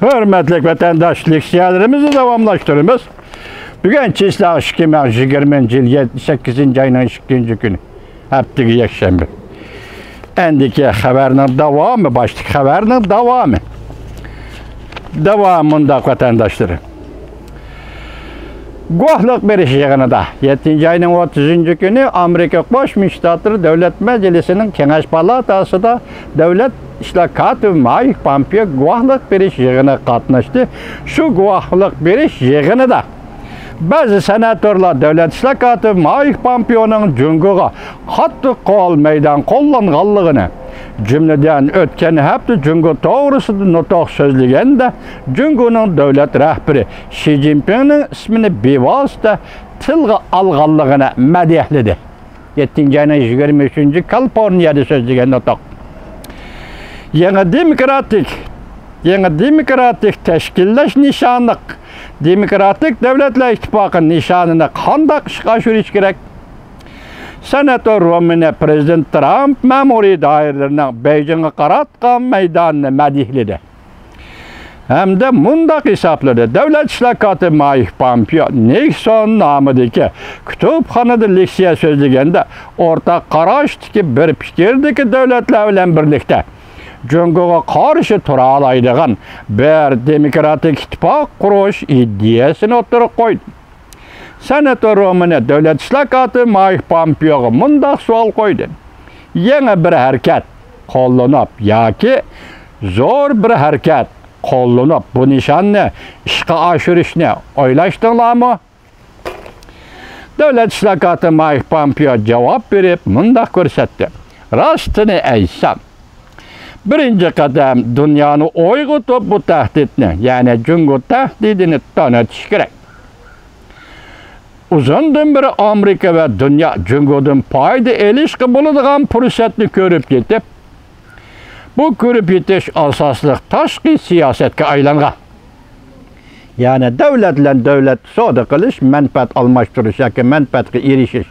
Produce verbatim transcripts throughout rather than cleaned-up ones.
ھۆرمەتلىك ۋەتەنداش، لېكسىيەلىرىمىزنى داۋاملاشتۇرىمىز. بۈگۈن چىسلا ئىككى مىڭ يىگىرمىنچى يىل يەت-، سەككىزىنچى ئاينىڭ ئىككىنچى كۈنى، ھەپتىگە يەكشەنبە. ئەندىكى خەۋەرنىڭ داۋامى، باشتىكى خەۋەرنىڭ داۋامى. داۋامى مۇنداق، ۋەتەنداشلىرىم. گۇۋاھلىق بېرىش يىغىنىدا، يەتتىنچى ئاينىڭ ئوتتۇزىنچى كۈنى ئامېرىكا قوشما شتاتلىرى دۆلەت مەجلىسىنىڭ كېڭەش پالاتاسىدا دۆلەت ئىشلار كاتىپى مايك پامپېئو گۇۋاھلىق بېرىش يىغىنىغا قاتناشتى. شۇ گۇۋاھلىق بېرىش يىغىنىدا بەزى سېناتورلار دۆلەت ئىشلار كاتىپى مايك پامپېئونىڭ جۇڭگوغا قاتتىق قول مەيدان قوللانغانلىقىنى، جۈملىدىن ئۆتكەن ھەپتە جۇڭگو توغرىسىدا نۇتۇق سۆزلىگەندە، جۇڭگونىڭ دۆلەت رەھبىرى شى جىنپىڭنىڭ ئىسمىنى بىۋاسىتە تىلغا ئالغانلىقىنى مەدھىيەلىدى. يەتتىنچى ئاينىڭ يىگىرمە ئۈچىنچى كالىفورنىيەدە سۆزلىگەن نۇتۇق. يېڭى دېموكراتىك، يېڭى دېموكراتىك تەشكىللەش نىشانلىق دېموكراتىك دۆلەتلەر ئىتتىپاقى نىشانىنى قانداق ئىشقا ئاشۇرۇش كېرەك؟ سېناتور رومنى پرېزىدېنت ترامپ مەمۇرىي دائىرىلىرىنىڭ بېيجىڭغا قاراتقان مەيدانىنى مەدھىيەلىدى. ھەمدە مۇنداق ھېسابلىدى، دۆلەت ئىشلار كاتىپى مايك پامپېئو نىكسون نامىدىكى كۇتۇپخانىدا لېكسىيە سۆزلىگەندە، ئورتاق قاراشتىكى، بىر پىكىردىكى دۆلەتلەر بىلەن بىرلىكتە جۇڭگوغا قارشى تۇرالايدىغان بىر دېموكراتىك ئىتتىپاق قۇرۇش ئىدىيەسىنى ئوتتۇرىغا قويدى. سېناتور رومنى دۆلەت ئىشلار كاتىپى مايك پامپېئوغا مۇنداق سوئال قويدى، يېڭى بىر ھەرىكەت قوللىنىپ ياكى زور بىر ھەرىكەت قوللىنىپ بۇ نىشاننى ئىشقا ئاشۇرۇشنى ئويلاشتىڭلارمۇ؟ دۆلەت ئىشلار كاتىپى مايك پامپېئو جاۋاب بېرىپ مۇنداق كۆرسەتتى، راستىنى ئېيتسام، بىرىنچى قەدەم دۇنيانى ئويغىتىپ بۇ تەھدىتنى، يەنى جۇڭگو تەھدىتىنى تونۇتۇش كېرەك. ئۇزۇندىن بېرى ئامېرىكا ۋە دۇنيا جۇڭگودىن پايدا ئېلىشقا بولىدىغان پۇرسەتنى كۆرۈپ يېتىپ، بۇ كۆرۈپ يېتىش ئاساسلىق تاشقى سىياسەتكە ئايلانغان. يەنى دۆلەت بىلەن دۆلەت سودا قىلىش، مەنپەئەت ئالماشتۇرۇش ياكى مەنپەئەتكە ئېرىشىش.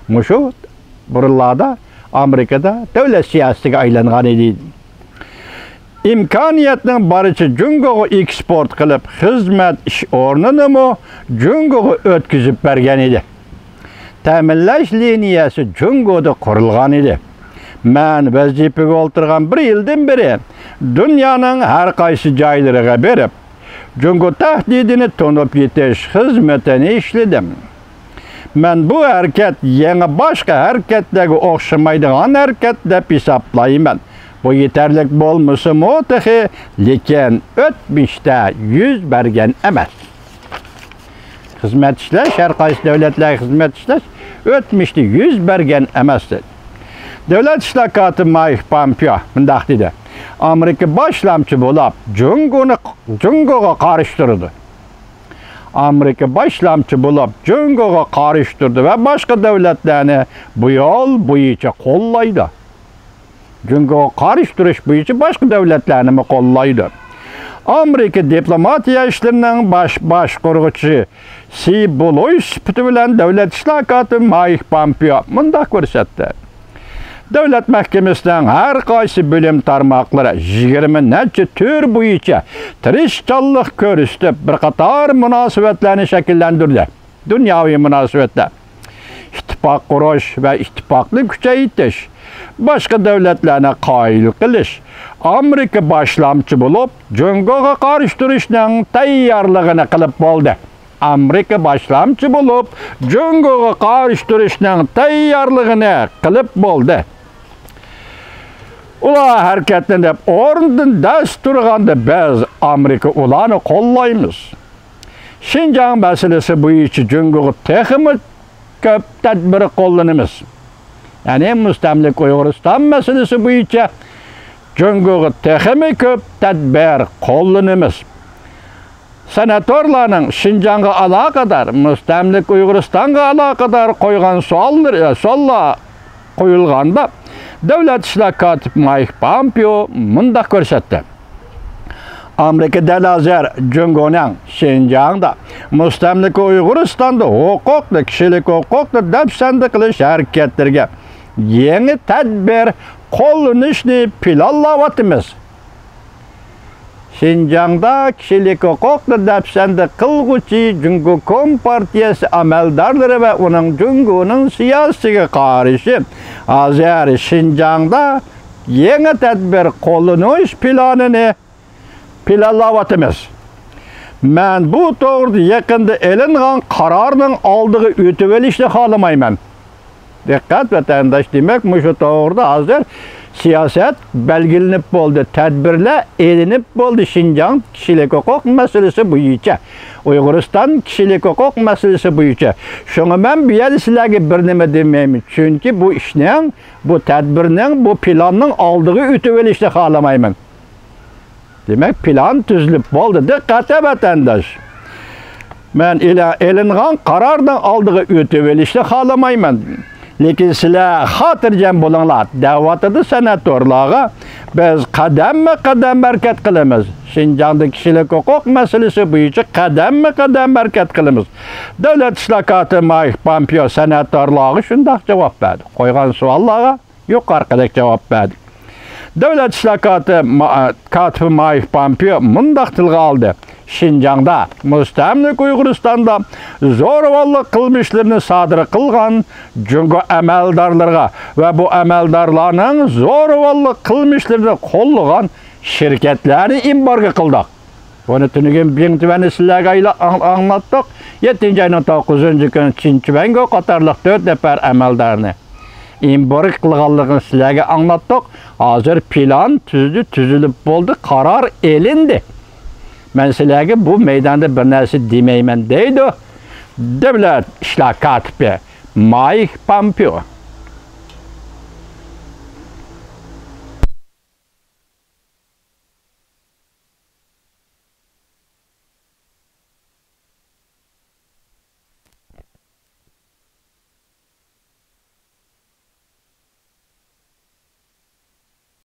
مۇشۇ بۇرۇنلاردا ئامېرىكىدا دۆلەت سىياسىتىگە ئايلانغان ئىدى. ئىمكانىيەتنىڭ بارىچە جۇڭگوغا ئېكسپورت قىلىپ، خىزمەت ئىش ئورنىنىمۇ جۇڭگوغا ئۆتكۈزۈپ بەرگەن ئىدى. تەمىنلەش لىنىيەسى جۇڭگودا قۇرۇلغان ئىدى. مەن ۋەزىپىگە ئولتۇرغان بىر يىلدىن بېرى دۇنيانىڭ ھەر قايسى جايلىرىغا بېرىپ، جۇڭگو تەھدىتىنى تونۇپ يېتىش خىزمىتىنى ئىشلىدىم. مەن بۇ ھەرىكەت يېڭى باشقا ھەرىكەتلەرگە ئوخشىمايدىغان ھەرىكەت دەپ ھېسابلايمەن. بۇ يېتەرلىك بولمىسىمۇ تېخى، لېكىن ئۆتمۈشتە يۈز بەرگەن ئەمەس. خىزمەت ئىشلەش، ھەر قايسى دۆلەتلەرگە خىزمەت ئىشلەش ئۆتمۈشتە يۈز بەرگەن ئەمەس. دۆلەت ئىشلار كاتىپى مايك پامپېئو مۇنداق دېدى، ئامېرىكا باشلامچى بولۇپ، جۇڭگونى، جۇڭگوغا قارشى تۇرىدۇ. ئامېرىكا باشلامچى بولۇپ، جۇڭگوغا قارشى تۇرىدۇ ۋە باشقا دۆلەتلەرنى بۇ يول بويىچە قوللايدۇ. جۇڭگوغا قارشى تۇرۇش بويىچە باشقا دۆلەتلەرنىمۇ قوللايدۇ. ئامېرىكا دىپلوماتىيە ئىشلىرىنىڭ باش باشقۇرغۇچىسى بولۇش سۈپىتى بىلەن دۆلەت ئىشلار كاتىپى مايك پامپېئو مۇنداق كۆرسەتتى. دۆلەت مەھكىمىسىنىڭ ھەر قايسى بۆلۈم تارماقلىرى يىگىرمە نەچچە تۈر بويىچە تىرىشچانلىق كۆرسىتىپ، بىر قاتار مۇناسىۋەتلەرنى شەكىللەندۈردى. دۇنياۋى مۇناسىۋەتلەر، ئىتتىپاق قۇرۇش ۋە ئىتتىپاقنى كۈچەيتىش، باشقا دۆلەتلەرنى قايىل قىلىش، ئامېرىكا باشلامچى بولۇپ، جۇڭگوغا قارشى تۇرۇشنىڭ تەييارلىقىنى قىلىپ بولدى. ئامېرىكا باشلامچى بولۇپ، جۇڭگوغا قارشى تۇرۇشنىڭ تەييارلىقىنى قىلىپ بولدى. ئۇلار ھەرىكەتلىنىپ ئورنىدىن دەس تۇرغاندا، بىز ئامېرىكا ئۇلارنى قوللايمىز. شىنجاڭ مەسىلىسى بويىچە جۇڭگوغا تېخىمۇ كۆپ تەدبىر قوللىنىمىز. يەنى مۇستەملىكە ئۇيغۇرىستان مەسىلىسى بويىچە جۇڭگوغا تېخىمۇ كۆپ تەدبىر قوللىنىمىز. سېناتورلارنىڭ شىنجاڭغا ئالاقىدار، مۇستەملىكە ئۇيغۇرىستانغا ئالاقىدار قويغان سوئاللىرى، سوئاللار قويۇلغاندا، دۆلەت ئىشلار كاتىپى مايك پامپېئو مۇنداق كۆرسەتتى. ئامېرىكا دەل ھازىر جۇڭگونىڭ شىنجاڭدا، مۇستەملىكە ئۇيغۇرىستاندا ھوقۇقنى، كىشىلىك ھوقۇقنى دەپسەندە قىلىش ھەرىكەتلىرىگە يېڭى تەدبىر قوللىنىشنى پىلانلاۋاتىمىز. شىنجاڭدا كىشىلىك ھوقۇقنى دەپسەندە قىلغۇچى جۇڭگو كومپارتىيەسى ئەمەلدارلىرى ۋە ئۇنىڭ جۇڭگونىڭ سىياسىتىگە قارشى ھازىر شىنجاڭدا يېڭى تەدبىر قوللىنىش پىلانىنى پىلانلاۋاتىمىز. مەن بۇ توغرىدا يېقىندا ئېلىنغان قارارنىڭ ئالدىغا ئۆتۈۋېلىشنى خالىمايمەن. دىققەت، ۋەتەنداش، دېمەك، مۇشۇ توغرىدا ھازىر سىياسەت بەلگىلىنىپ بولدى، تەدبىرلەر ئېلىنىپ بولدى. شىنجاڭ كىشىلىك ھوقۇق مەسىلىسى بويىچە، ئۇيغۇرىستان كىشىلىك ھوقۇق مەسىلىسى بويىچە. شۇڭا مەن بۇ يەردە سىلەرگە بىر نېمە دېمەيمەن. چۈنكى بۇ ئىشنىڭ، بۇ تەدبىرنىڭ، بۇ پىلاننىڭ ئالدىغا ئۆتۈۋېلىشنى خالىمايمەن. دېمەك، پىلان تۈزۈلۈپ بولدى. دىققەت، ۋەتەنداش! مەن ئېلە-، ئېلىنغان قارارنىڭ ئالدىغا ئۆتۈۋېلىشنى خالىمايمەن. لېكىن سىلەر خاتىرجەم بولۇڭلار، دەۋاتىدۇ سەنئەت تورلارغا. بىز قەدەممۇ قەدەم ھەرىكەت قىلىمىز. شىنجاڭدا كىشىلىك ھوقۇق مەسىلىسى بويىچە قەدەممۇ قەدەم ھەرىكەت قىلىمىز. دۆلەت ئىشلار كاتىپى مايك پامپېئو سەنئەت تورلارغا شۇنداق جاۋاب بەردى. قويغان سوئاللارغا يۇقىرىقىدەك جاۋاب بەردى. دۆلەت ئىشلار كاتىپى ما-، كاتىپى مايك پامپېئو مۇنداق تىلغا ئالدى: شىنجاڭدا، مۇستەملىكە ئۇيغۇرىستاندا زورىۋاللىق قىلمىشلىرىنى سادىر قىلغان جۇڭگو ئەمەلدارلىرىغا ۋە بۇ ئەمەلدارلارنىڭ زورىۋاللىق قىلمىشلىرىنى قوللىغان شىركەتلەرنى ئېمبارگو قىلدۇق. بۇنى تۈنۈگۈن بىڭ تۈەننى سىلەرگە ئايلا-، ئاڭ-، ئاڭلاتتۇق. يەتتىنچى ئاينىڭ توققۇزىنچى كۈنى چىن چۈەنگو قاتارلىق تۆت نەپەر ئەمەلدارنى ئېمبارگو قىلغانلىقىنى سىلەرگە ئاڭلاتتۇق. ھازىر پىلان تۈزدى، تۈزۈلۈپ بولدى، قارار ئېلىندى. مەن سىلەرگە بۇ مەيداندا بىر نەرسە دېمەيمەن، دەيدۇ دۆلەت ئىشلار كاتىپى مايك پامپېئو.